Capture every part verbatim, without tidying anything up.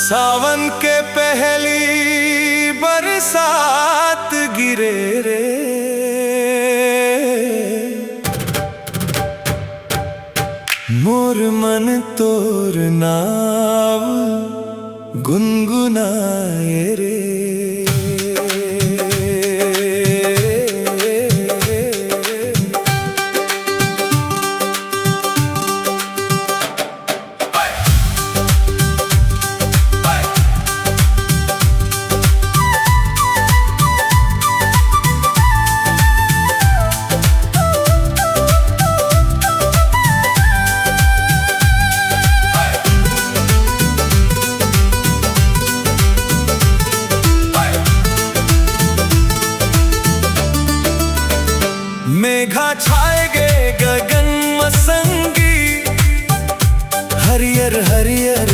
सावन के पहली बरसात गिरे रे, मोर मन तोर नाव गुनगुनाए रे। मेघा छाए गे गगन म संगी, हरियर हरियर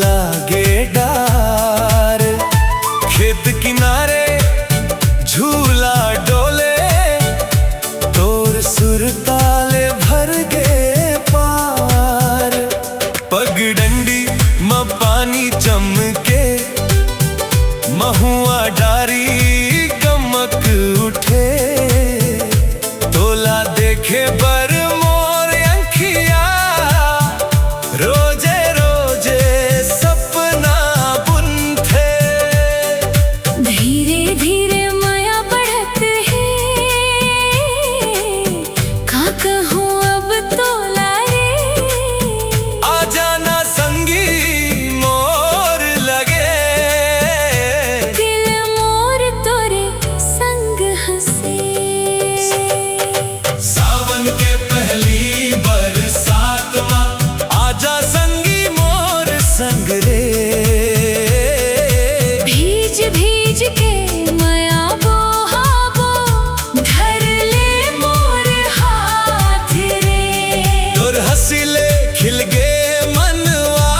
लागे डार। खेत किनारे झूला डोले, तोर सुरता ले भर गे पार। पगडंडी म पानी चमके, महुआ डारी गमक उठे। तोला देखे बर मोर अंखिया रोजे रोजे सपना बुनथे। धीरे धीरे मया बढ़त हे, का कहूँ अब तोला रे। आ जाना संगी मोर लगे, दिल मोर तोरे संग हंसे। सावन के पहली बरसात मा, आजा संगी मोर संग रे। भीज भीज के मया बोहाबो, धर ले मोर हाथ रे। तोर हंसी ले खिल गे मनवा,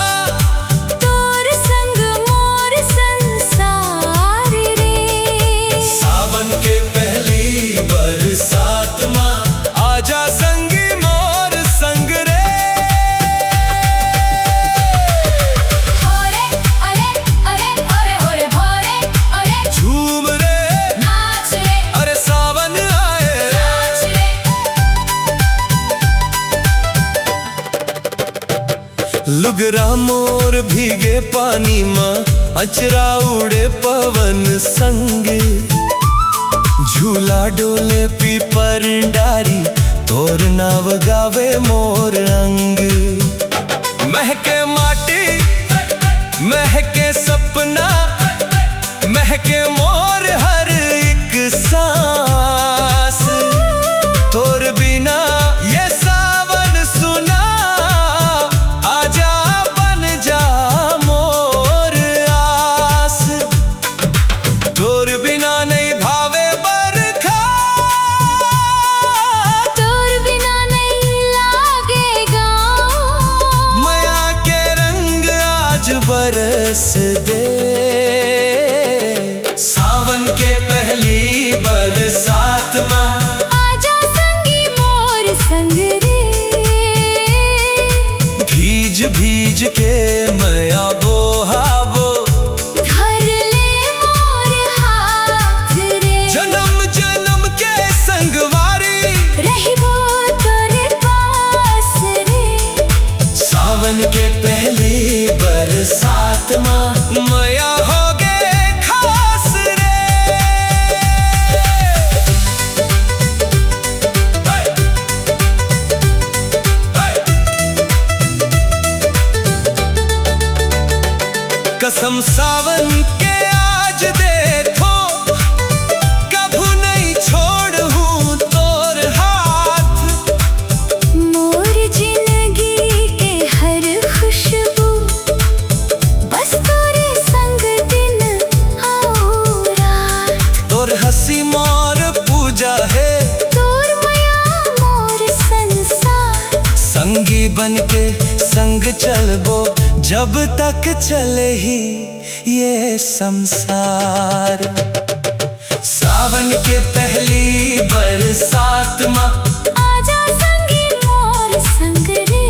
तोर संग मोर संसार रे। सावन के पहली बरसात मा, आजा संगी मोर संग रे। हो रे, अरे, अरे, अरे, हो रे, हो रे, अरे। झूम रे, नाच रे, अरे सावन आए। नाच रे। लुगरा मोर भीगे पानी मा, अचरा उड़े पवन संग। झूला डोले पीपर डारी, तोर नाव गावे मोर अंग। महके माटी, महके सपना, महके मोर हर एक सांस। तोर बिना ये सावन सुना, आजा बन जा मोर आस। तोर बिना नइ भावे बरखा, तोर बिना नइ लागे गाँव। मया के रंग आज बरस दे। सावन के पहली बरसात मा, आजा संगी मोर संग रे। भीज भीज के मया बोहाबो, धर ले मोर हाथ रे। जनम जनम के संगवारी, रहिबो तोरे पास रे। सावन के पहली बरसात मा, मया होगे खास रे। कसम सावन के आज देथों, कभू नइ छोड़हूँ तोर हाथ। मोर जिनगी के हर खुशबू, बस तोरे संग दिन अउ रात। तोर हंसी मोर पूजा हे, तोर मया मोर संसार। संगी बन के संग चलबो, जब तक चलही ये संसार। सावन के पहली बरसात मा, आजा संगी मोर संग रे।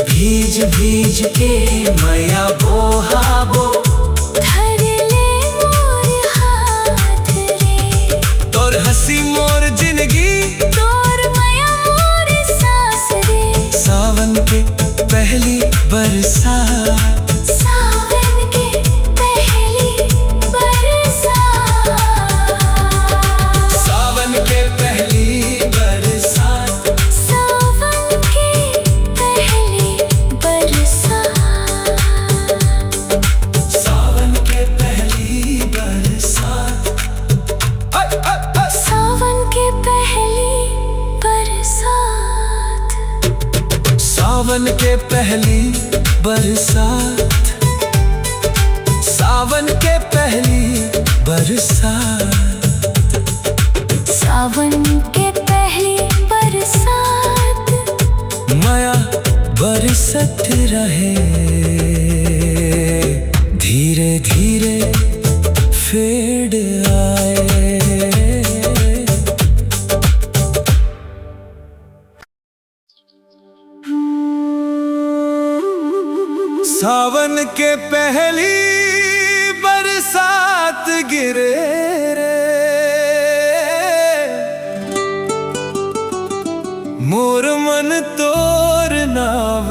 भीज भीज के मया बोहाबो। धर ले मोर हाथ रे। तोर हँसी मोर जिनगी। तोर मया मोर सांस रे। सावन के पहली बरसात। सावन के पहली बरसात। सावन के पहली बरसात। सावन के पहली बरसात। सावन के पहली बरसात। सावन के पहली बरसात। सावन के पहली बरसात। सावन के पहली बरसात। सावन के पहली बरसात। मया बरसत रहे, धीरे धीरे फेड आए। सावन के पहली बरसात गिरे रे, मोर मन तोर नाव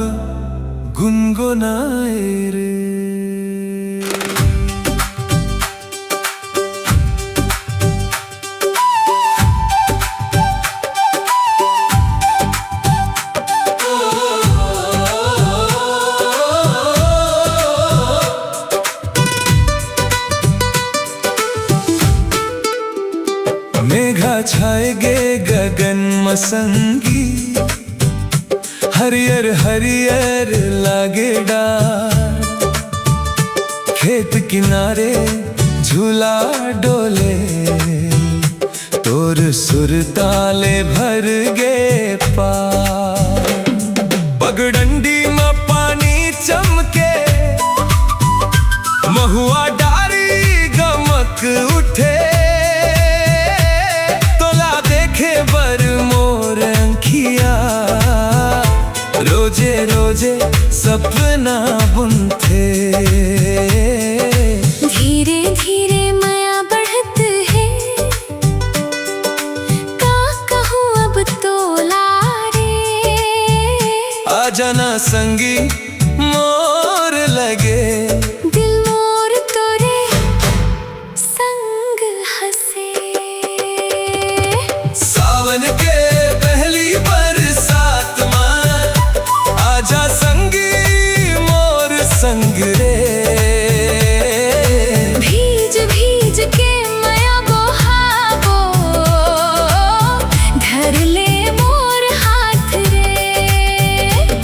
गुनगुनाए रे। मेघा छाए गे गगन म संगी, हरियर हरियर लागे डार। खेत किनारे झूला डोले, तोर सुरता ले भर गे पार। पगडंडी म पानी चमके, महुआ डारी गमक उठे। तोला देखे बर मोर अंखिया रोजे रोजे सपना बुनथे। धीरे धीरे मया बढ़त हे, का कहूँ अब तोला रे। आ जाना संगी मोर लगे, दिल मोर तोरे संग हंसे। सावन के पहली बरसात मा आजा संगी मोर संग रे। भीज भीज के मया बोहाबो, धर ले मोर हाथ रे।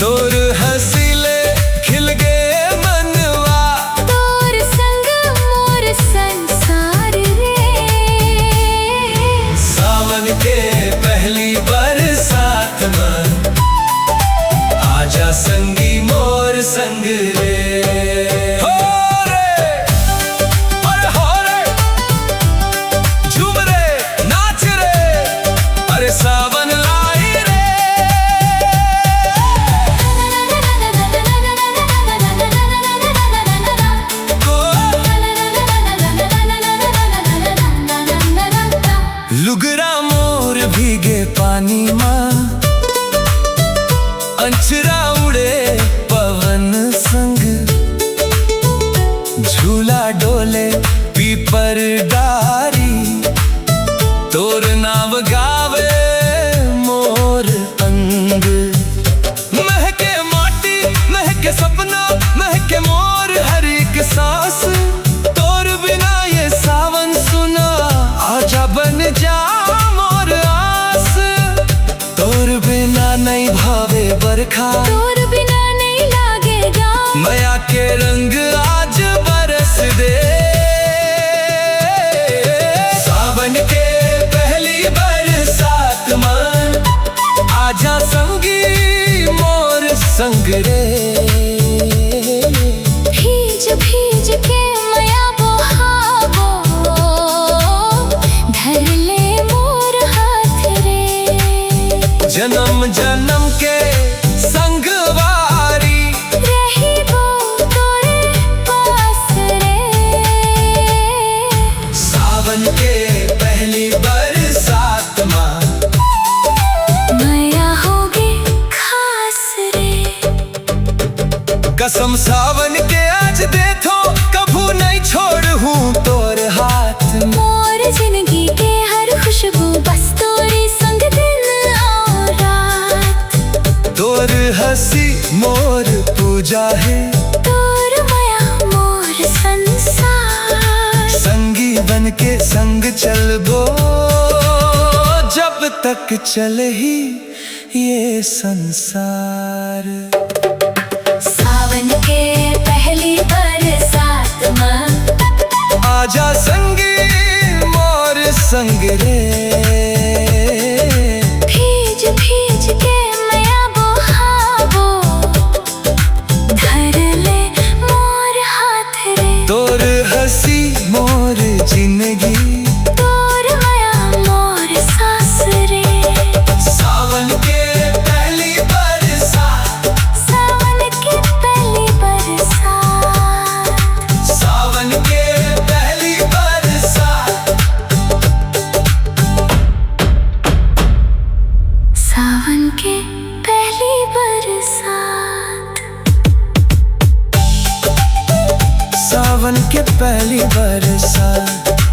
तोर हंसी ले खिल गे मनवा, तोर संग मोर संसार रे। सावन के पहली बरसात म आजा संगी मोर संग रे। हो रे, अरे हो रे, झूम रे, नाच रे, अरे सावन लाई रे। लुगरा मोर भीगे पानी मा, अंचरा उड़े पवन संग, झूला डोले पीपर डारी, तोर नाव गावे मोर अंग। महके माटी, महके सपना, महके मोर हर एक सांस। तोर बिना ये सावन सुना, आजा बन जा मोर आस। तोर बिना नइ भावे बरखा, तोर बिना नइ लागे घाम। मया के रंग आज बरस दे। सावन के पहली बरसात म आजा संगी मोर संग रे। भीज भीज के मया बोहाबो, धर ले मोर हाथ रे। जनम जनम के संगवारी, कसम सावन के आज देथों, कभू नइ छोड़हूँ तोर हाथ। मोर जिनगी के हर खुशबू बस तोरे संग दिन अउ रात। तोर हँसी मोर पूजा हे। तोर मया मोर संसार। संगी बन के संग चलबो, जब तक चलही ये संसार। सावन के पहली बरसात मा। आजा संगी मोर संग रे। भीज भीज के मया बोहाबो। धर ले मोर हाथ रे। तोर हँसी मोर जिनगी। तोर मया मोर सास रे। सावन के पहली बरसात। सावन के पहली बरसात। सावन के पहली बरसात। सावन के पहली बरसात। सावन के पहली बरसात।